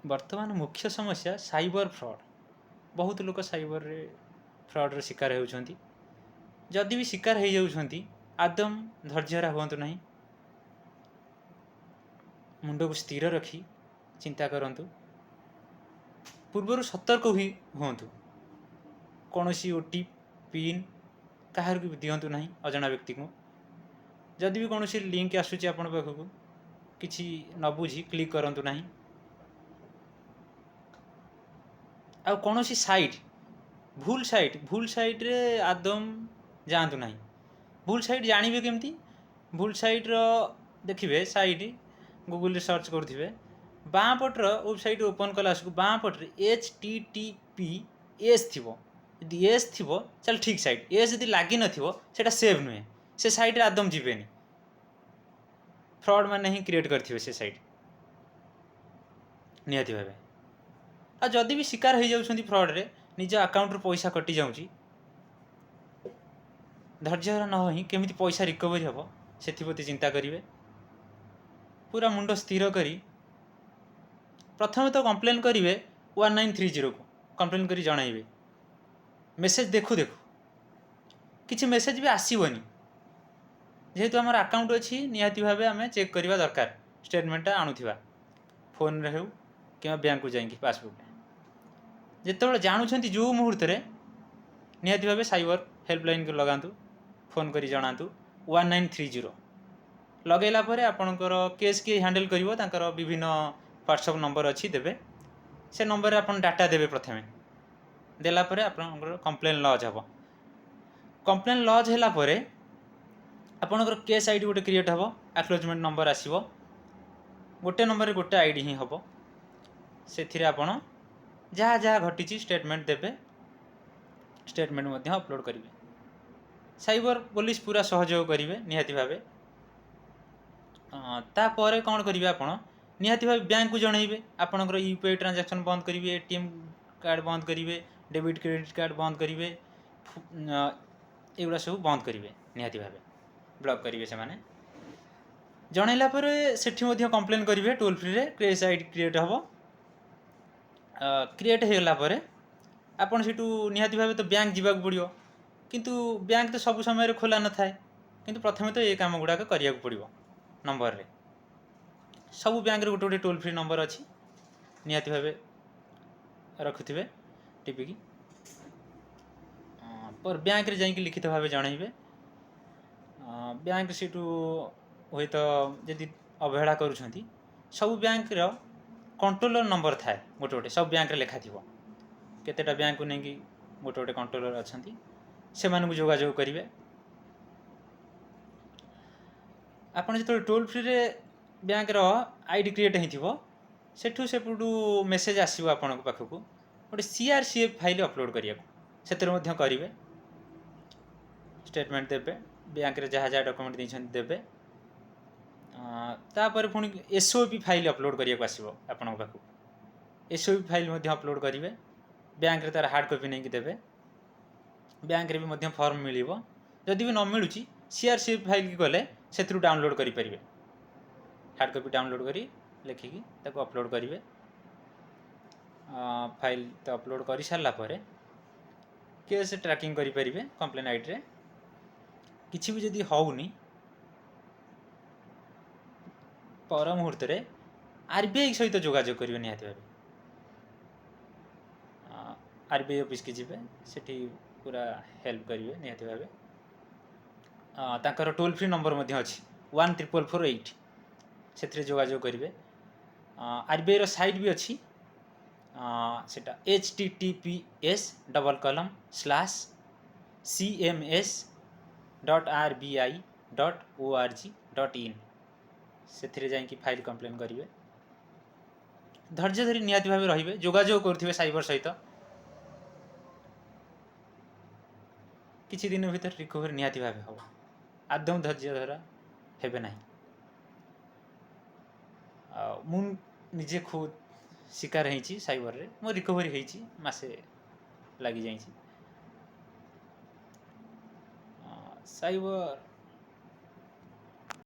ବର୍ତ୍ତମାନ ମୁଖ୍ୟ ସମସ୍ୟା ସାଇବର ଫ୍ରଡ଼୍। ବହୁତ ଲୋକ ସାଇବରରେ ଫ୍ରଡ଼୍ର ଶିକାର ହେଉଛନ୍ତି। ଯଦି ବି ଶିକାର ହେଇଯାଉଛନ୍ତି, ଆଦୌ ଧୈର୍ଯ୍ୟହରା ହୁଅନ୍ତୁ ନାହିଁ। ମୁଣ୍ଡକୁ ସ୍ଥିର ରଖି ଚିନ୍ତା କରନ୍ତୁ। ପୂର୍ବରୁ ସତର୍କ ହୁଅନ୍ତୁ। କୌଣସି ଓଟିପି, ପିନ୍ କାହାକୁ ବି ଦିଅନ୍ତୁ ନାହିଁ, ଅଜଣା ବ୍ୟକ୍ତିକୁ। ଯଦି ବି କୌଣସି ଲିଙ୍କ ଆସୁଛି ଆପଣଙ୍କ ପାଖକୁ, କିଛି ନ ବୁଝି କ୍ଲିକ୍ କରନ୍ତୁ ନାହିଁ। ଆଉ କୌଣସି ସାଇଟ୍, ଭୁଲ ସାଇଟ୍, ଭୁଲ ସାଇଟ୍ରେ ଆଦୌ ଯାଆନ୍ତୁ ନାହିଁ। ଭୁଲ ସାଇଟ୍ ଜାଣିବେ କେମିତି? ଭୁଲ ସାଇଟ୍ର ଦେଖିବେ, ସାଇଟ୍ ଗୁଗୁଲରେ ସର୍ଚ୍ଚ କରୁଥିବେ, ବାଁ ପଟର ୱେବସାଇଟ୍ ଓପନ୍ କଲା ଆସକୁ ବାଁ ପଟରେ HTTPS ଥିବ। ଯଦି ଏସ୍ ଥିବ, ତାହେଲେ ଠିକ୍ ସାଇଟ୍। ଏସ୍ ଯଦି ଲାଗିନଥିବ, ସେଇଟା ସେଫ୍ ନୁହେଁ। ସେ ସାଇଟ୍ରେ ଆଦୌ ଯିବେନି। ଫ୍ରଡ଼୍ ମାନେ ହିଁ କ୍ରିଏଟ୍ କରିଥିବେ ସେ ସାଇଟ୍ ନିହାତି ଭାବେ। ଆଉ ଯଦି ବି ଶିକାର ହେଇଯାଉଛନ୍ତି ଫ୍ରଡ଼୍ରେ, ନିଜ ଆକାଉଣ୍ଟରୁ ପଇସା କଟି ଯାଉଛି, ଧୈର୍ଯ୍ୟହରା ନ ହୋଇ କେମିତି ପଇସା ରିକଭରି ହେବ, ସେଥିପ୍ରତି ଚିନ୍ତା କରିବେ। ପୁରା ମୁଣ୍ଡ ସ୍ଥିର କରି ପ୍ରଥମେ ତ କମ୍ପ୍ଲେନ୍ କରିବେ। 1930କୁ କମ୍ପ୍ଲେନ୍ କରି ଜଣାଇବେ। ମେସେଜ୍ ଦେଖୁ ଦେଖୁ, କିଛି ମେସେଜ୍ ବି ଆସିବନି। ଯେହେତୁ ଆମର ଆକାଉଣ୍ଟ ଅଛି, ନିହାତି ଭାବେ ଆମେ ଚେକ୍ କରିବା ଦରକାର। ଷ୍ଟେଟମେଣ୍ଟଟା ଆଣୁଥିବା ଫୋନ୍ରେ ହେଉ କିମ୍ବା ବ୍ୟାଙ୍କକୁ ଯାଇକି ପାସବୁକ୍ରେ। ଯେତେବେଳେ ଜାଣୁଛନ୍ତି, ଯେଉଁ ମୁହୂର୍ତ୍ତରେ, ନିହାତି ଭାବେ ସାଇବର ହେଲ୍ପଲାଇନ୍କୁ ଲଗାନ୍ତୁ, ଫୋନ୍ କରି ଜଣାନ୍ତୁ। 1930 ଲଗାଇଲା ପରେ ଆପଣଙ୍କର କେସ୍ କିଏ ହ୍ୟାଣ୍ଡେଲ୍ କରିବ, ତାଙ୍କର ବିଭିନ୍ନ ହ୍ୱାଟ୍ସଅପ୍ ନମ୍ବର ଅଛି, ଦେବେ। ସେ ନମ୍ବରରେ ଆପଣ ଡାଟା ଦେବେ ପ୍ରଥମେ। ଦେଲା ପରେ ଆପଣଙ୍କର କମ୍ପ୍ଲେନ୍ ଲଜ୍ ହେବ। କମ୍ପ୍ଲେନ୍ ଲଜ୍ ହେଲା ପରେ ଆପଣଙ୍କର କେସ୍ ଆଇଡ଼ି ଗୋଟେ କ୍ରିଏଟ୍ ହେବ, ଆକ୍ନୋଲେଜମେଣ୍ଟ ନମ୍ବର ଆସିବ। ଗୋଟେ ନମ୍ବରରେ ଗୋଟେ ଆଇଡ଼ି ହିଁ ହେବ। ସେଥିରେ ଆପଣ ଯାହା ଯାହା ଘଟିଛି ଷ୍ଟେଟମେଣ୍ଟ ଦେବେ, ଷ୍ଟେଟମେଣ୍ଟ ମଧ୍ୟ ଅପଲୋଡ଼ କରିବେ। ସାଇବର ପୋଲିସ ପୁରା ସହଯୋଗ କରିବେ ନିହାତି ଭାବେ। ତାପରେ କ'ଣ କରିବେ ଆପଣ? ନିହାତି ଭାବେ ବ୍ୟାଙ୍କକୁ ଜଣାଇବେ। ଆପଣଙ୍କର ୟୁପିଆଇ ଟ୍ରାଞ୍ଜାକ୍ସନ୍ ବନ୍ଦ କରିବେ, ଏଟିଏମ୍ କାର୍ଡ଼ ବନ୍ଦ କରିବେ, ଡେବିଟ୍ କ୍ରେଡ଼ିଟ୍ କାର୍ଡ଼ ବନ୍ଦ କରିବେ, ଏଗୁଡ଼ା ସବୁ ବନ୍ଦ କରିବେ। ନିହାତି ଭାବେ ବ୍ଲକ୍ କରିବେ ସେମାନେ। ଜଣାଇଲା ପରେ ସେଠି ମଧ୍ୟ କମ୍ପ୍ଲେନ୍ କରିବେ ଟୋଲ୍ ଫ୍ରିରେ। କେସ୍ ଆଇଡ଼ି କ୍ରିଏଟ୍ ହେବ। କ୍ରିଏଟ୍ ହେଇଗଲା ପରେ ଆପଣ ସେଠୁ ନିହାତି ଭାବେ ତ ବ୍ୟାଙ୍କ ଯିବାକୁ ପଡ଼ିବ। କିନ୍ତୁ ବ୍ୟାଙ୍କ ତ ସବୁ ସମୟରେ ଖୋଲା ନଥାଏ। କିନ୍ତୁ ପ୍ରଥମେ ତ ଏ କାମ ଗୁଡ଼ାକ କରିବାକୁ ପଡ଼ିବ। ନମ୍ବରରେ, ସବୁ ବ୍ୟାଙ୍କରେ ଗୋଟେ ଗୋଟେ ଟୋଲ୍ ଫ୍ରି ନମ୍ବର ଅଛି, ନିହାତି ଭାବେ ରଖୁଥିବେ ଟିପିକି। ପରେ ବ୍ୟାଙ୍କରେ ଯାଇକି ଲିଖିତ ଭାବେ ଜଣାଇବେ। ବ୍ୟାଙ୍କ ସେଠୁ ହୁଏତ ଯଦି ଅବହେଳା କରୁଛନ୍ତି, ସବୁ ବ୍ୟାଙ୍କର କଣ୍ଟ୍ରୋଲର ନମ୍ବର ଥାଏ ଗୋଟେ ଗୋଟେ। ସବୁ ବ୍ୟାଙ୍କରେ ଲେଖା ଥିବ। କେତେଟା ବ୍ୟାଙ୍କକୁ ନେଇକି ଗୋଟେ ଗୋଟେ କଣ୍ଟ୍ରୋଲର ଅଛନ୍ତି, ସେମାନଙ୍କୁ ଯୋଗାଯୋଗ କରିବେ। ଆପଣ ଯେତେବେଳେ ଟୋଲ୍ ଫ୍ରିରେ ବ୍ୟାଙ୍କର ଆଇଡ଼ି କ୍ରିଏଟ୍ ହେଇଥିବ, ସେଠୁ ସେପଟୁ ମେସେଜ୍ ଆସିବ ଆପଣଙ୍କ ପାଖକୁ ଗୋଟେ CRCF file upload କରିବାକୁ। ସେଥିରେ ମଧ୍ୟ କରିବେ, ଷ୍ଟେଟମେଣ୍ଟ ଦେବେ, ବ୍ୟାଙ୍କରେ ଯାହା ଯାହା ଡକୁମେଣ୍ଟ ଦେଇଛନ୍ତି ଦେବେ। ତାପରେ ପୁଣି ଏସ୍ଓପି ଫାଇଲ୍ ଅପଲୋଡ଼ କରିବାକୁ ଆସିବ ଆପଣଙ୍କ ପାଖକୁ। ଏସ୍ଓପି ଫାଇଲ୍ ମଧ୍ୟ ଅପଲୋଡ଼ କରିବେ। ବ୍ୟାଙ୍କରେ ତା'ର ହାର୍ଡ଼ କପି ନେଇକି ଦେବେ। ବ୍ୟାଙ୍କରେ ବି ମଧ୍ୟ ଫର୍ମ ମିଳିବ। ଯଦି ବି ନ ମିଳୁଛି, ସିଆର୍ସିଏଫ୍ ଫାଇଲ୍ ଗଲେ ସେଥିରୁ ଡାଉନଲୋଡ଼ କରିପାରିବେ। ହାର୍ଡ଼ କପି ଡାଉନଲୋଡ଼ କରି ଲେଖିକି ତାକୁ ଅପଲୋଡ଼ କରିବେ। ଫାଇଲ୍ ତ ଅପଲୋଡ଼ କରିସାରିଲା ପରେ କେସ୍ ଟ୍ରାକିଂ କରିପାରିବେ କମ୍ପ୍ଲେନ୍ ଆଇଡ଼ିରେ। କିଛି ବି ଯଦି ହେଉନି, ପର ମୁହୂର୍ତ୍ତରେ ଆରବିଆଇ ସହିତ ଯୋଗାଯୋଗ କରିବେ। ନିହାତି ଭାବେ ଆରବିଆଇ ଅଫିସକି ଯିବେ, ସେଠି ପୁରା ହେଲ୍ପ କରିବେ ନିହାତି ଭାବେ। ତାଙ୍କର ଟୋଲ୍ ଫ୍ରି ନମ୍ବର ମଧ୍ୟ ଅଛି, 14448, ସେଥିରେ ଯୋଗାଯୋଗ କରିବେ। ଆରବିଆଇର ସାଇଟ୍ ବି ଅଛି, ସେଟା https://cms.rbi.org.in। ସେଥିରେ ଯାଇକି ଫାଇଲ୍ କମ୍ପ୍ଲେନ୍ କରିବେ। ଧୈର୍ଯ୍ୟ ଧରି ନିହାତି ଭାବେ ରହିବେ, ଯୋଗାଯୋଗ କରୁଥିବେ ସାଇବର ସହିତ। କିଛି ଦିନ ଭିତରେ ରିକଭରି ନିହାତି ଭାବେ ହେବ। ଆଦୌ ଧୈର୍ଯ୍ୟ ଧରା ହେବେ ନାହିଁ। ଆଉ ମୁଁ ନିଜେ ଖୁବ୍ ଶିକାର ହେଇଛି ସାଇବରରେ। ମୋ ରିକଭରି ହେଇଛି, ମାସେ ଲାଗିଯାଇଛି। ସାଇବର